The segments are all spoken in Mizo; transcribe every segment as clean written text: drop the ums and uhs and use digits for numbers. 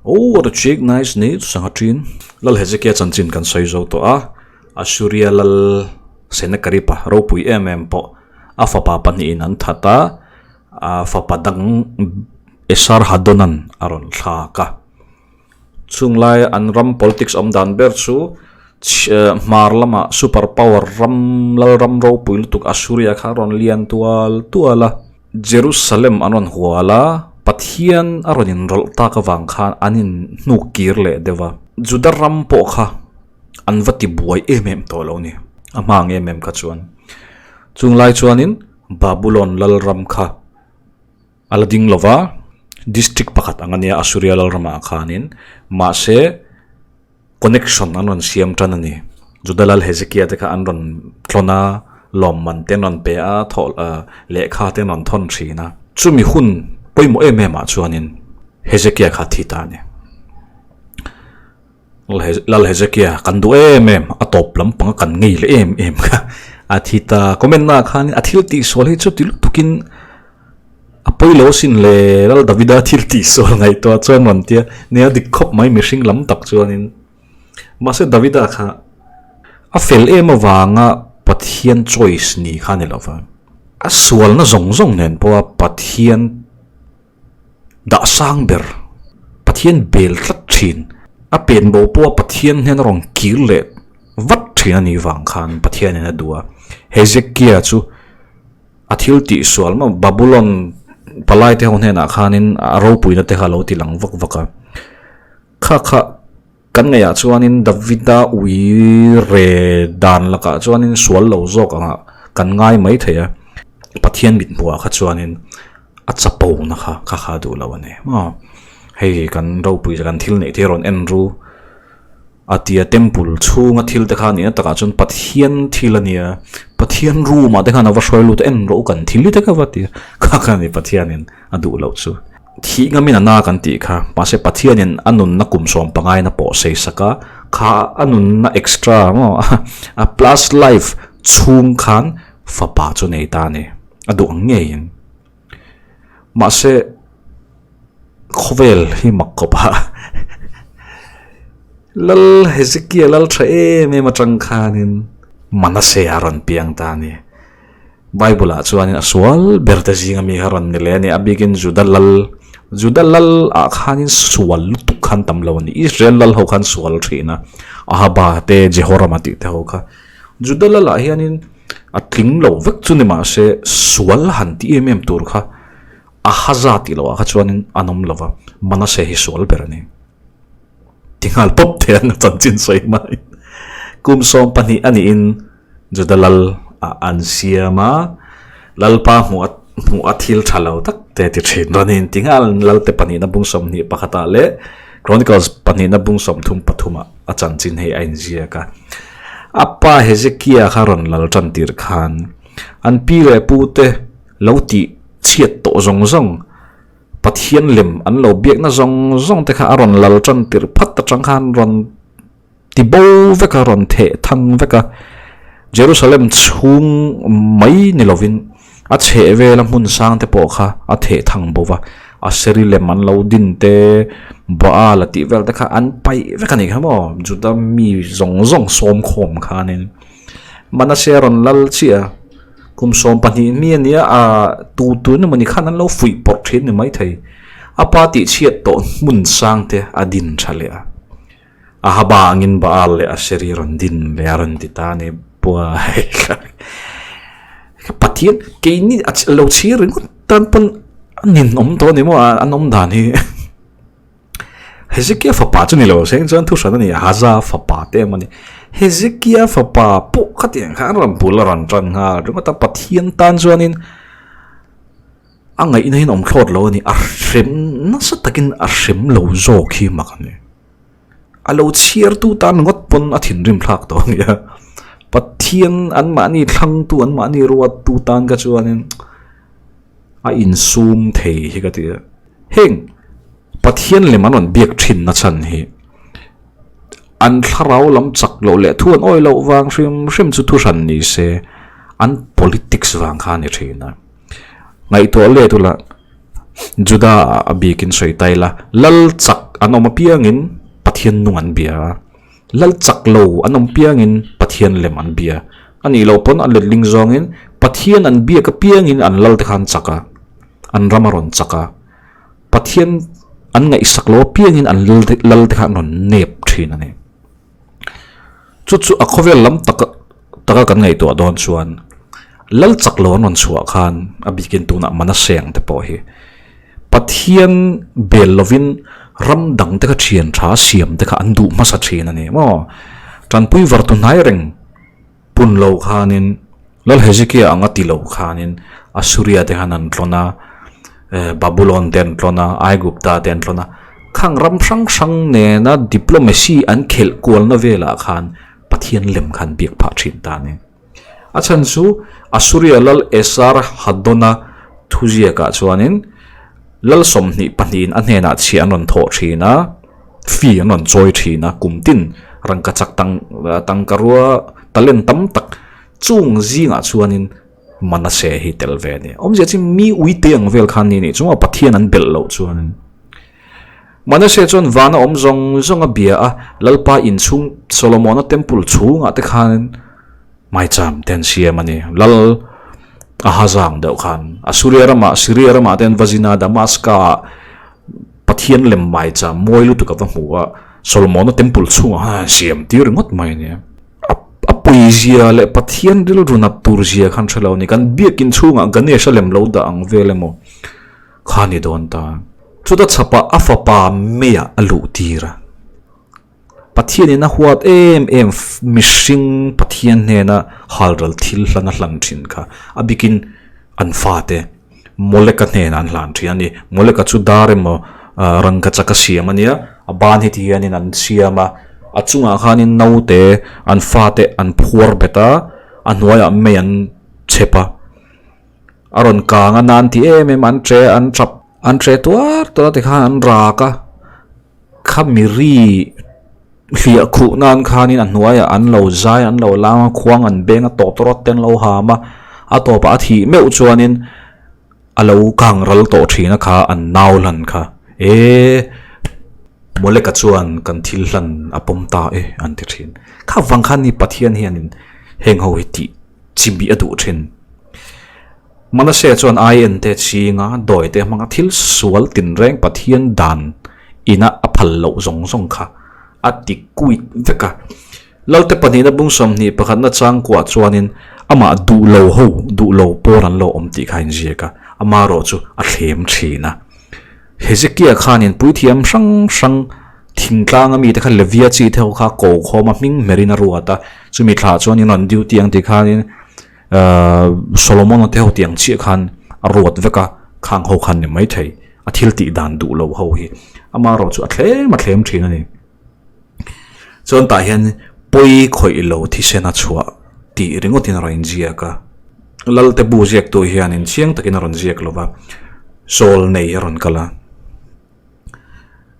Oh what a chick nice ni sangha thin. Lal Hezekia chanchin kan sawi zo tawh a, Assuria lal Sennacherib-a ropui em em pawh a fapa pahnihin an that a, a fapa dang Esarhaddon-a'n a rawn thlak a. Chung lai an ram politics awm dan ber chu hmar lama super power ram lal ram ropui lutuk Assuria kha a rawn lian tual tual a. Jerusalem an rawn hual a, Pathian a rawn inrawlh tak avang khan an in hnuk kir leh deuh a. Juda ram pawh kha an va ti buai em em tawh lo ni, a hma ang em em kha chuan. Chung lai chuanin Babulon lal ram kha A la ding lo va, district pakhat ang a nia Asuria Lalramah khanin, mahse connection an rawn siam tan a ni. Juda Lal Hezekia te kha an rawn tlawn a, lawmman te an rawn pe a, thawh lehkha te an rawn thawn thin a. Chumi hun pawimawh em em ah chuanin Hezekia kha a thi ta a ni. Lal Hezekia kan duh em em, a tawp lampang a kan ngei leh em em kha a thi ta. Comment na khan a thil tih sual hi chu ti lutukin a pawi lo asin le Lal Davida thil tih sual ngaihtuah chuan rawn tia nia dik khawp mai mihring lam tak chuanin. Mahse Davida kha a fel em avanga Pathian choice ni kha a ni lo va, a sualna zawng zawng nen pawha Pathian Dah sang ber, Pathian bel tlat thin. A pen bo pawha Pathian hian a rawn kir leh vat thin a nih vang khan Pathianin a duh a. Hezekia chu a thil tih sual maw Babulon palai te ho hnenah khanin a ropuina te kha a lo ti lang vak vak a. Kha kha kan ngaihah chuanin Davida ui re dan lakah chuanin sual lo zawk angah kan ngai mai thei a. Pathian mithmuhah kha chuanin a chapo na kha kha kha duh lo a ni maw. Hei kan ropui kan thil neih te hi rawn en ru a tia temple chhunga thil te kha a nih na takah chuan Pathian thil a nia Pathian room ah te khan a va hruai lut a en rawh u kan thil hi te kha va ti a kha kha a ni Pathianin a duh loh chu. Thih ngamin a na kan tih kha mahse Pathianin a nunna kum sawm pangain a pawh sei sak a kha a nunna extra maw a plus life chhung khan fapa chu nei ta a ni. A duh ang ngeiin. Mahse, khawvel hi mak khawp a. Lal Hezekia lal tha em em atang khanin Manase a rawn piang ta a ni. Bible ah chuanin a sual ber te zinga mi kha rawn ni leh a ni. A bikin Juda lal, Juda lal ah khanin sual lutuk khan tam lo a ni. Israel lal ho khan sual thin a, Ahaba te, Jehorama tih te ho kha. Juda lal ah hianin A tling lo vek chu ni mahse sual han ti em em tur kha a haza tih loh ah kha chuanin an awm lo va, Manase hi sual ber a ni. Ti nghal pawp thei ang a chanchin sawi hmain. Kum 12 a niin Juda lal ah an siam a, Lalpa hmuh a hmuh a thil tha lo tak te ti thin rawn in ti nghal Lalte pahnihna bung sawmhnih pakhatah leh Chronicles pahnihna bung sawmthum pathumah a chanchin hei a inziak a. A pa Hezekia kha rawn lal tan tir khan an pi leh pu te lo tih chhiat tawh zawng zawng, Pathian lem an lo biakna zawng zawng te kha a rawn lal tan tir phat atang khan rawn ti bo vek a, rawn theh thang vek a. Jerusalem chhung mai ni lovin a chheh vela hmun sang te pawh kha a theh thang bo va, Aseri lem an lo din te, Baal a tih vel te kha an paih vek a nih kha maw, Juda mi zawng zawng sawm khawm khanin Manase a rawn lal chiah a, kum 12 mi a nia a tu tu emaw ni khan an lo fuih pawrh thin ni maithei, a pa tih chhiat tawh hmun sang te a din tha leh a. Ahaba angin Baal leh Aseri rawn din leh a rawn ti ta a ni buai Pathian keini a lo chhir ringawt tan pawn a ninawm tawh a ni maw an awm dan hi Hezekia fapa chu ni lo seng chuan thu hran a ni Ahaza fapa te emaw ni Hezekia fapa pawh khatiang khan rawn bul a rawn tan nghal ringawt a Pathian tan chuanin A ngaihna hian awm thlawt lo a ni, a hrem nasa takin a hrem lo zawk hi mak a ni. A lo chhiartu tan ngawt pawn a thinrim thlak tawh a nia. Pathian anmahni thlangtu, anmahni ruattu tan kha chuanin a insum thei hi ka ti a. Heng Pathian lem an rawn biak thin na chhan hi an thlarau lam chak loh leh thu an awih loh vang hrim hrim chu thuhran ni se an politics vang kha a ni thin a. Ngaihtuah let ula, Juda ah a bikin sawi ta ila, lal chak an awm apiangin Pathian nung an bia a, lal chak lo an awm piangin Pathian lem an bia. A nih loh pawn a letling zawngin Pathian an biak apiangin an lal te kha an chak a, an ram a rawn chak a. Pathian an ngaihsak lo apiangin an lal te lal te kha an rawn nep thin a ni. Chu chu a khawvel lam tak taka kan ngaihtuah dawn chuan lal chak lo an rawn chhuah khan a bikin tunah Manase ang te pawh hi Pathian bel lovin ram dang te kha thian tha siam te kha an duh hmasa thin a ni maw? Tanpui var tu hnai reng Pun lo khanin, Lal Hezekiah anga ti lo khanin Assuria te khan an tlawn a, Babulon te an tlawn a, Aigupta te an tlawn a. Khang ram hrang hrang nena diplomacy an khelh kualna velah khan Pathian lem khan biak phah thin ta a ni. A chhan chu Assuria Lal Esar-haddon-a thuziakah chuanin Lal 22 in a hnenah chhiah an rawn thawh thin a, fee an rawn chawi thin a, kum tin rangkachak tang tangkarua talent tam tak chung zingah chuanin Manase hi tel ve a ni. Awmzia chu mi uite ang vel khan ni nih chu a Pathian an belh loh chuanin Manase chuan vana awm zawng zawng a bia a, Lalpa inchhung Solomona temple chhungah te khanin Maicham te an siam a ni. Lal a ha zang deuh khan Assuria ramah, Syria ramah te an va zin a, Damaska ah Pathian lem maicham mawi lutuk a va hmu a, Solomona temple chhungah khan an siam tir ringawt mai a ni. A puizia leh Pathian rilru nat tur zia khan hre lo a ni. Kan biakin chhungah Ganesha lem lo dah ang vel emaw kha a ni dawn ta. Chuta chhapah a fapa meiah a luh tir a. Pathianin a huat em em mihring Pathian hnena halral thil hlan a hlan thin kha a bikin an fate Moleka hnenah an hlan thin a ni. Moleka chu dar emaw rangkachak a siam a nia, a ban hi ti hianin an siam a, a chungah khanin naute an fate an phuar bet a, a hnuaiah mei an chhep a, a rawn kang a nan ti em em an che an tap an che tuar tuar a tikhan an rak a. Kha miri hliah khuh nan khanin a hnuaiah an lo zai an lo lang a, khuang an beng a, tawp rawt te an lo ham a, a tawpah a thih meuh chuanin a lo kang ral tawh thin a kha an nau hlan kha e Moleka chuan kan thil hlan a pawm ta e an ti thin. Kha vang khan ni Pathian hianin heng ho hi tih chi bih a duh thin. Manase chuan aien te chinga dawi te hmanga thil sual tinreng Pathian dan ina a phal loh zawng zawng kha a ti kuit vek a. Lalte pahnihna bung 21 na changkuah chuanin amah duh lo ho, duh lo pawl an lo awm tih kha a inziak a, ama erawh chu a thlem thin a. Hezekiah khanin puithiam hrang hrang thingtlang a mite kha Levia chi te ho kha ko khawm a hming hmerin a ruat a, chumi thlah chuanin rawn duty ang tih khanin Solomon-a te ho tiang chiah khan a ruat vek a, khang ho khan ni maithei a thil tih dan duh loh ho hi ama erawh chu a thlem a thlem thin a ni. Chuan tah hian pawi khawih lo thisen a chhuah tih ringawtin a rawn inziak a, Lalte bu ziaktu hianin chiang takin a rawn ziak lo va, Sawl nei a rawn kal a.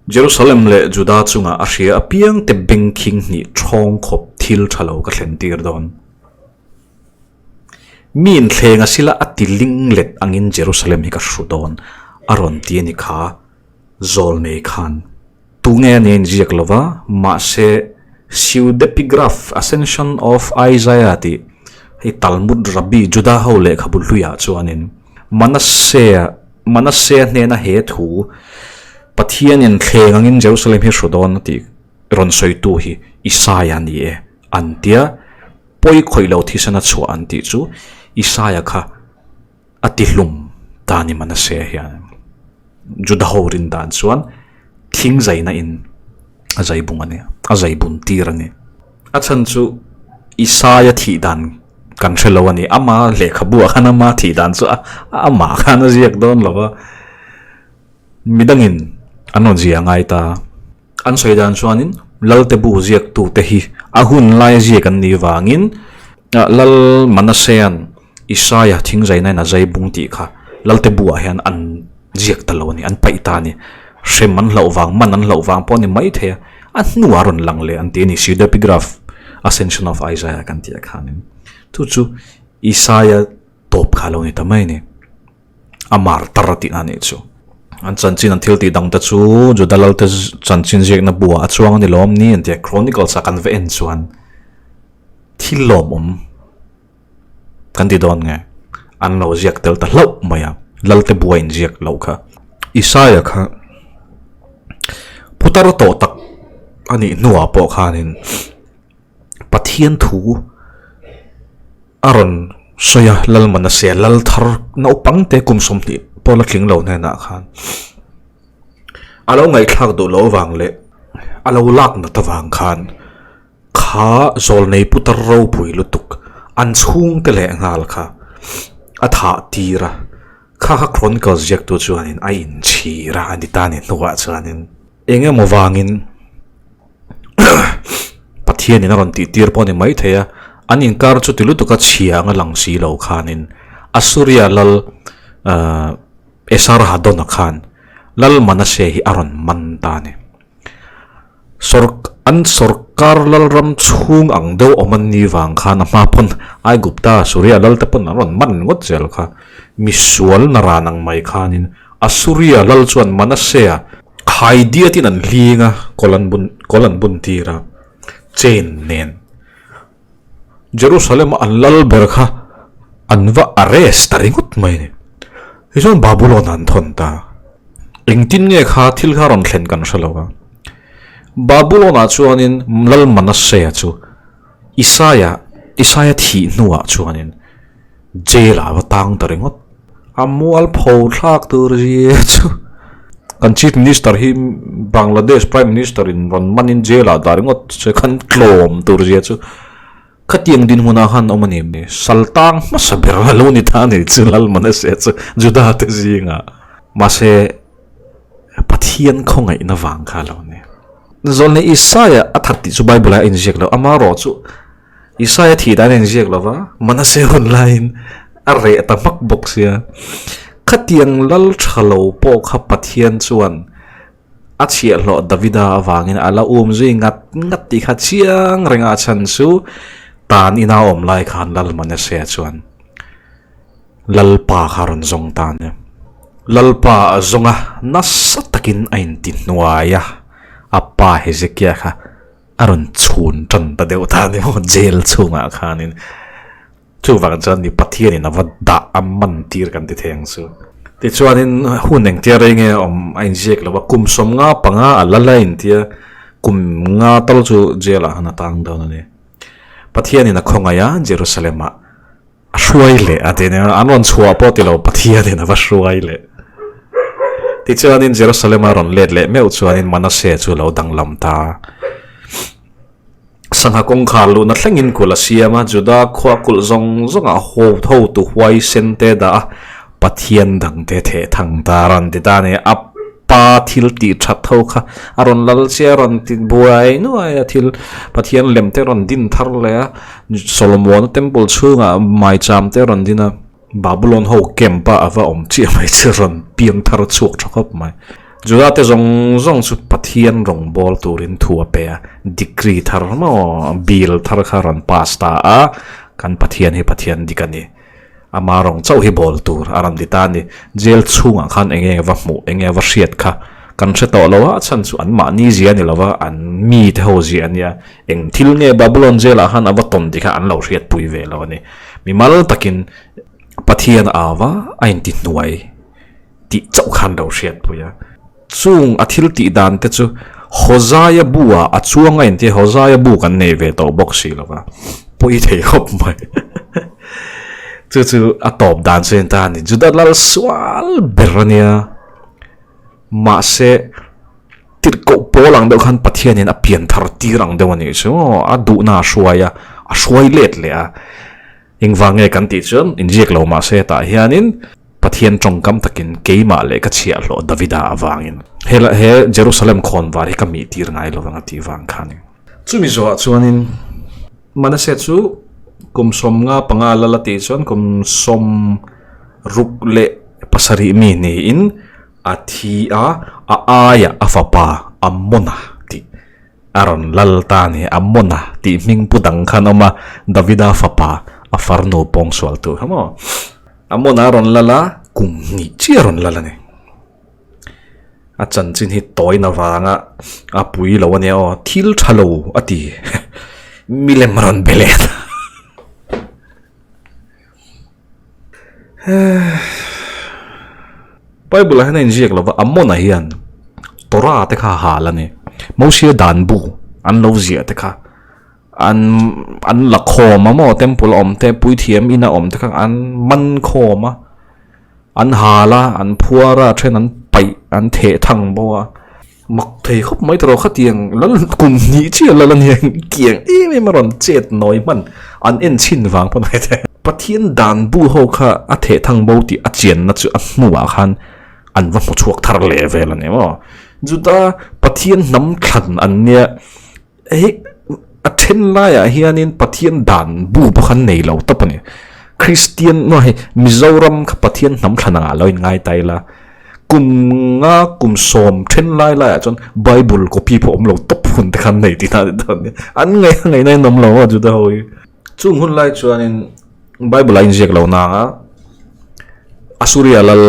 Jerusalem leh Juda chungah a hria apiangte bengkhing hnih ṭhawng khawp thil ṭha lo ka thlen tir dawn. Mi inthleng a sila a ti ling let angin Jerusalem hi ka hru dawn a rawn ti a ni kha Zawlnei khan. Tunge a nia inziak lo va, mahse Pseudepigraph Ascension of Isaiah tih hei Talmud Rabbi Juda ho lehkhabu hluiah chuanin Manasseh Manasseh hnena he thu Pathian inthleng angin Jerusalem hi hru dawn a tih rawn sawitu hi Isaiah a ni e an tia. Pawi khawih lo thisena chhuah an tih chu Isaia kha a ti hlum ta ni Manase hian Juda ho rin dan chuan thing zaina in a zai bung a ni, a zai bun tir a ni. A chhan chu Isaia thih dan kan hre lo a ni, ama lehkhabu ah khan ama thih dan chu amah khan a ziak dawn lo va, midangin an rawn zia ngai ta. An sawi dan chuanin Lalte bu ziaktute hi a hun laia ziak an nih vangin Lal Manasean Isaia thingzainain a zai bung tih kha Lalte buah hian an ziak ta lo a ni, an paih ta a ni. Hrem an hlauh vang, man an hlauh vang pawh a ni mai thei a, a hnuah a rawn lang leh an ti a ni, Pseudepigraph Ascension of Isaiah kan tih ah khanin. Chu chu Isaia tawp kha a lo ni ta mai a ni. A martar a tihna a nih chu. An chanchin an thil tih dangte chu Juda lalte chanchin ziakna buah a chuang a ni lawm ni an ti a, Chronicles ah kan va en chuan thil lawmawm kan ti dawn nge an lo ziak tel ta hlauh mai a, lalte bua inziak loh kha. Isaia kha putar tawh tak a nih hnuah pawh khanin Pathian thu a rawn sawi a, Lal Manasea lal thar naupang te kum 20 pawh la tling lo hnenah khan a lo ngaihthlak duh loh avang leh a lo lak nat avang khan kha zawlnei putar ropui lutuk an chhungte leh nghal kha a thah tir a, kha kha Chronicles ziaktu chuanin a inchhir a a ni ta ni hnuah chuanin. Eng emaw vangin Pathianin a rawn tih tir pawh a ni maithei a, an inkar chu ti lutuk a chhia anga lang si lo khanin Assuria lal ahh Esarhadon-a khan lal Manase hi a rawn man ta a ni. Sawrk an sawrkar lalram chhung ang deuh awm an ni vang khan a hma pawn Aigupta Assuria lal te pawn an rawn man ngawt zel kha. Misual naran ang mai khanin Assuria lal chuan Manasea Khai diatin an hling a, kawl an bun kawl an bun tir a, chain nen. Jerusalem a an lal ber kha an va arrest ta ringawt mai a ni. Tichuan Babulon ah an thawn ta. Engtin nge kha thil kha rawn thlen kan hre lo a. Babulon ah chuanin lal Manasseh chu Isaia Isaia thih hnuah chuanin jail ah va tang ta ringawt. A mualpho thlak tur zia chu kan Chief Minister hi Bangladesh Prime Minister in rawn manin jail ah dah ringawt che khan tlawm tur zia chu khatiang dinhmunah khan awm a ni. Sal tang hmasa ber a lo ni ta a ni chu Lal Manaseh chu Juda te zingah. Mahse Pathian khawngaihna vang kha a lo ni. Zawlnei Isaiah a that tih chu Bible ah a inziak lo, amaherawh chu Isaia thih dan a inziak lo va, Manase hun laiin a reh ta hmak bawk sia. Khatiang lal tha lo pawh kha Pathian chuan a chhiahhlawh Davida avangin a la um zui ngat ngat tih kha chiang reng a, a chhan chu tan ina awm lai khan lal Manase chuan Lalpa kha a rawn zawng ta a ni. Lalpa a zawng a, nasa takin a inti hnuai a, a pa Hezekia kha A rawn chhun tan ta deuh ta a ni maw jail chhungah khanin chuvang chuan mi Pathianin a va dah a man tir kan ti thei ang chu. Tichuanin hun engtia rei nge awm a inziak lo a, kum 55 a la la intia kum nga tal chu jail ah khan a tang dawn a ni. Pathianin a khawngaih a Jerusalem ah A hruai leh a ti nia, an rawn chhuah pawh ti lo Pathianin a va hruai leh. Tichuanin Jerusalem a rawn let leh meuh chuanin Manasseh chu a lo danglam ta. Sangha kawngkhar luhna thlengin kulh a siam a, Juda khua kulh zawng zawngah hotu huaisen te dah a, Pathian dangte theh thang ta a rawn ti ta a ni. A pa thil tih that ho kha a rawn lal chiah a rawn ti buai nuai a, thil Pathian lem te rawn din thar leh a, Solomona temple chhungah maicham te rawn din a, Babylon ho camp a a va awm chiah mai chu rawn piang thar chhuak tha khawp mai. Juda te zawng zawng chu Pathian rawngbâwl turin thu a pe a, decree thar maw bill thar kha rawn pass ta a, kan Pathian hi Pathian dik a ni. Ama rawng chauh hi bawl tur a rawn ti ta a ni. Jail chhungah khan eng nge va hmuh, eng nge va hriat kha kan hre tawh lo a, a chhan chu anmahni zia a ni lo va, an mite ho zia a nia. Eng thil nge Babylon jail ah khan a va tawn tih kha an lo hriatpui ve lo a ni. Mimal takin Pathian a au va, a inti hnuai tih chauh khan lo hriatpui a. Chung a thil tih dan te chu Hosea bu ah a chuang a intia Hosea bu kan nei ve tawh bawk si lo va, pawi thei khawp mai. Chu chu a tawp dan chu en ta a ni. Juda lal sual ber a nia. Mahse tirhkoh pawl ang deuh khan Pathianin a pian thar tir ang deuh a nih chu. A duhna a hruai a, a hruai let leh a. Engvang nge kan tih chuan inziak lo mahse hetah hianin Pathian tawngkam takin keimah leh ka chhiahhlawh Davida avangin he he Jerusalem khawnvar hi ka mih tir ngai lo vang a tih vang kha a ni. Chumi zawhah chuanin Manasseh chu kum 55 lal a tih chuan kum 67 mi niin a thi a, a aiah a fapa Amona tih A rawn lal ta a ni, Amona tih hming pu dang khan awm a, Davida fapa a farnu pawngsual tu kha maw? Amona a rawn lal a, kum hnih chiah a rawn lal a ni. A chanchin hi tawina vanga a pui lo a nia aw, thil tha lo a ti. Milem a rawn be leh ta. Bible ah hian a inziak lo va, Amona hian Torah te kha a hal a ni. Mosia dan bu an lo ziah te kha an an la khawm a maw temple a awm te puithiam ina awm te kha an man khawm a. An hal a, an phuar a, a then an paih, an theh thang bawk a. Mak thei khawp mai tawh khatiang lal kum hnih chiah lal a nia kiang em em a rawn chet nawi hman an en chhin vang pawh ni thei. Pathian dan bu ho kha a theh thang bo tih a chianna chu a hnuah khan an va hmu chhuak thar leh vel a ni maw. Juda Pathian hnam thlan an nia. Hei a then laiah hianin Pathian dan bu pawh khan nei lo tawp a ni. Kristian maw hei Mizoram kha Pathian hnam thlan angah lo inngai ta ila, kum nga kum sawm then lai laiah chuan Bible copy pawh awm lo tawp hun te khan nei tih na a ni dawn nia. An ngaih a ngaihna in awm lo a Juda ho hi. Chung hun lai chuanin Bible a inziak lo nanga Asuria lal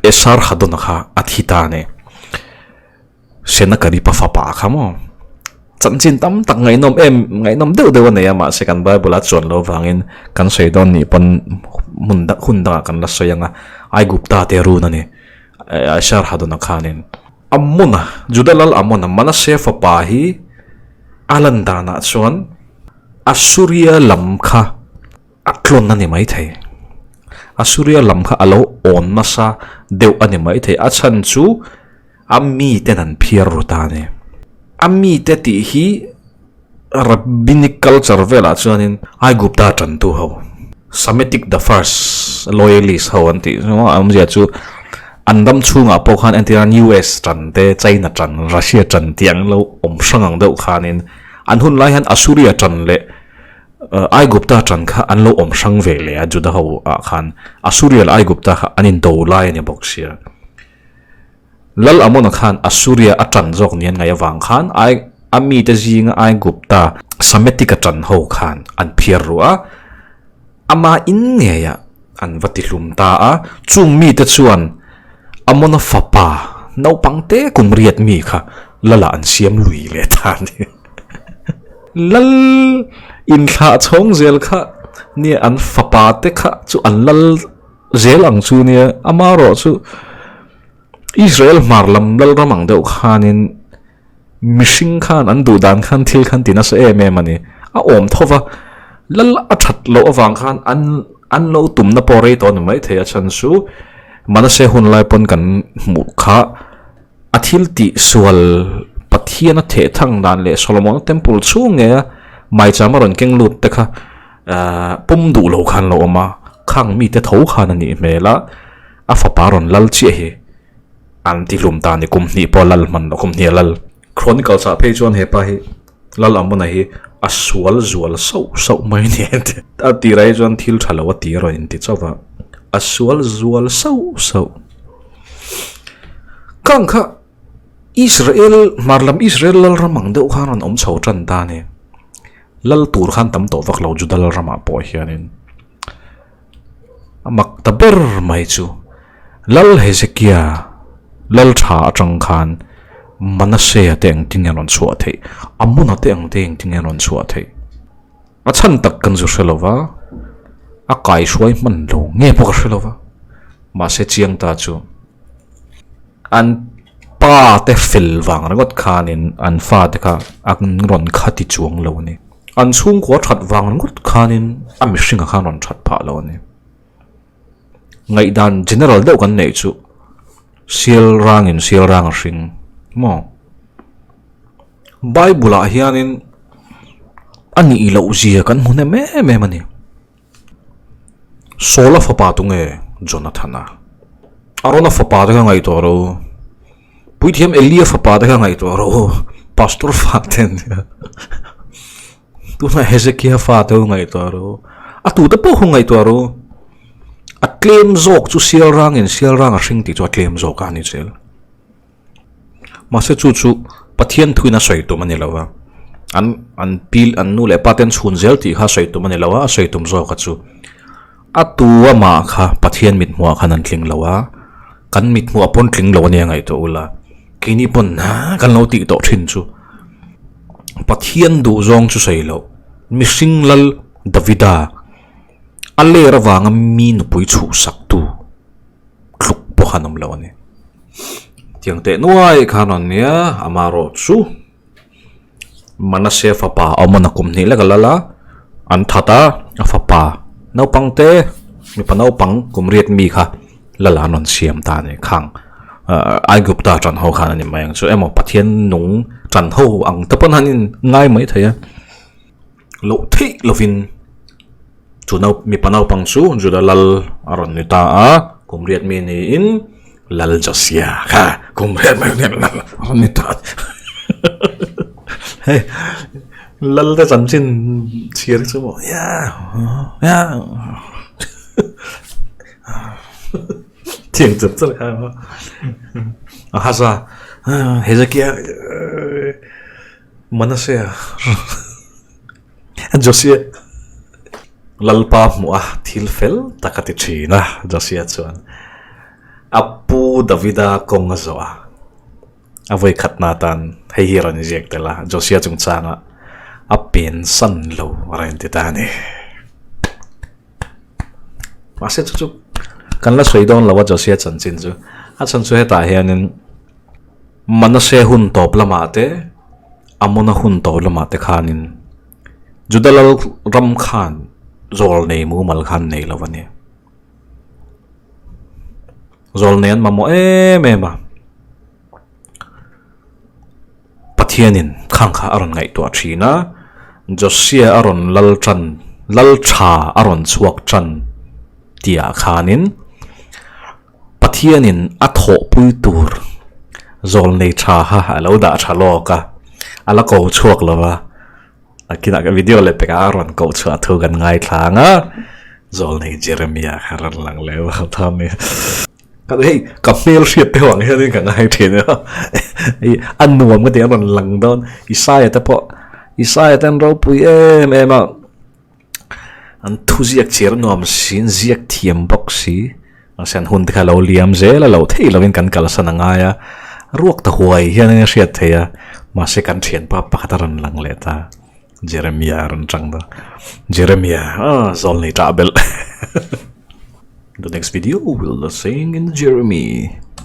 Esarhadon-a kha a thi ta a ni. Senakaripa fapa kha maw? Chanchin tam tak ngaihnawm em ngaihnawm deuh deuh a nei a mahse kan Bible a chuan loh vangin kan sawi dawn nih pawn hmun dang hun dangah kan la sawi ang a Aigupta te run a ni Esarhadona khanin Amona Juda lal Amona Manase fapa hi a lan danah chuan Asuria lam kha a tlawn a ni maithei. Asuria lam kha a lo awn nasa deuh a ni maithei. A chhan chu a miten an phiar ru ta a ni. A mite tih hi Rabbinic culture velah chuanin Aigupta tantu ho, Semitic the first loyalist ho an tih chu a awmzia chu an ram chhungah pawh khan entir nan US tan te, China tan, Russia tan tih ang lo awm hrang ang deuh khanin an hun lai hian Asuria tan leh Aigupta tan kha an lo awm hrang ve leh a Juda ho ah khan Asuria leh Aigupta kha an indo lai a ni bawk sia. Lal Amona khan Assuria a ṭan zawk ni an ngaih avang khan Ai a mite zinga Aigupta Semitic a ṭan ho khan an phiar ruh a, ama in ngeiah an va tihlum ta a. Chung mite chuan Amona fapa naupang te kum riat mi kha Lala an siam lui leh ta a ni. Lal inthlah chhawng zel kha nia an fapa te kha chu an lal zel ang chu nia amarawh chu Israel hmar lam lalram ang deuh khanin mihring khan an duh dan khan thil khan ti nasa em em a ni. A awm tho va, lal a that loh avang khan an an lo tumna pawh rei tawh a ni maithei a chhan chu Manase hun lai pawn kan hmuh kha a thil tih sual Pathian a theh thang dan leh Solomon-a temple chhung ngeia maicham a rawn keng lut te kha Ahh pawm duh lo khan lo awm a, khang mite tho khan a nih hmel a, a fapa rawn lal chiah hi an ti hlum ta a ni, kum hnih pawh a lal hman lo, kum hnih a lal. Chronicles ah phei chuan hepa hi Lal Amona hi a sual zual sauh sauh mai a ni a ti. A tirah hi chuan thil tha lo a ti a rawn inti chauh va, a sual zual sauh sauh. Khang kha Israel hmar lam Israel lalram ang deuh khan rawn awm chho tan ta a ni. Lal tur khan tam tawh vak lo Juda lal ramah pawh hianin a mak ta ber mai chu Lal Hezekia lal tha atang khan Manasea te ang tinge rawn chhuah theih, Amona te ang te ang tinge rawn chhuah theih. A chhan tak kan zu hre lova, a kaihruai hman lo nge pawh ka hre lova, mahse chiang ta chu. An pa te fel vang ringawt khanin an fate kha an rawn khati chuang lo a ni. An chhungkua that vang ringawt khanin a mihringa khan rawn that phah lo a ni. Ngaihdan general deuh kan neih chu sial rangin sial rang a hring maw? Bible ah hianin a nih loh zia kan hmu hnem em em a ni. Saula fapa tu nge Jonathana? Arona fapa te kha ngaihtuah ro. Puithiam Elia fapa te kha ngaihtuah ro. Pastor fa te an nia. Tunah Hezekia fa te ho ngaihtuah ro. A tute pawh ho ngaihtuah ro. A tlem zawk chu sial rangin sial rang a hring tih chu a tlem zawk a ni zel. Mahse chu chu Pathian thuin a sawi tum a ni lo va, an an pi an nu leh pa te an chhun zel tih kha a sawi tum a ni lo a, a sawi tum zawk a chu a tu amah kha Pathian mit hmuah khan an tling lo a, Kan mit hmuh a pawn tling lo a nia ngaihtuah ula, keini pawn ha kan lo tih tawh thin chu. Pathian duh zawng chu sawi loh, mihring lal Davida a ler avanga mi nupui chhuhsak tu tluk pawh an awm lo a ni. Tiang teh nuai khan rawn nia, amaherawh chu Manase fapa a awm a, kum hnih lek a lal a, an that a, a fapa naupang te mipa naupang kum riat mi kha lal an rawn siam ta a ni khang Aigupta tan ho khan a ni mai ang chu emaw Pathian nung tan ho ang te pawn han in ngai mai thei a, loh theih lovin chu nau mipa naupang chu Juda lal a rawn ni ta a, kum riat mi niin. Lal Josia kha kum riat mai riat lal a rawn ni ta. Hei lal te chanchin chhiar chu maw ya ya thiang char char kha maw a hasa Hezekia Manasea Josia Lalpa hmuh a thil fel tak a ti thin a, Josia chuan a pu Davida kawng a zawh a, a vawi khatna atan hei hi a rawn inziak tel a, Josia chungchanga a pensan lo a rawn inti ta a ni. Mahse chu chu kan la sawi dawn lo a Josia chanchin chu, a chhan chu hetah hianin Manase hun tawp lamah te, Amona hun tawp lamah te khanin Juda lal ram khan zawl nei mumal khan nei lo a ni. Zawl nei an mamawh em em a. Pathianin khang kha a rawn ngaihtuah thin a, Josia a rawn lal tan, lal tha a rawn chhuak tan tihah khanin Pathianin a thawhpui tur zawlnei tha kha a lo dah tha lawk a, a la ko chhuak lo va, nakinah ka video leh pekah a rawn koh chhuah thu kan ngaithla ang a, zawlnei Jeremia kha rawn lang leh vang ta mai. Ka hei ka hmel hriat te vang hianin ka ngai thin a, hei a nuam ka ti a rawn lang dawn, Isaia te pawh Isaia te an ropui em em a. An thuziak chhiar nuam si, an ziak thiam bawk si. Mahse an hun te kha lo liam zel a, lo thei lovin kan kalsan a ngai a. Ruak ta huai hian a hriat theih a, mahse kan thianpa pakhat a rawn lang leh ta. Jeremia a rawn chang ta. Jeremia, ah zawl nei tah belh. The next video will the sing in Jeremy.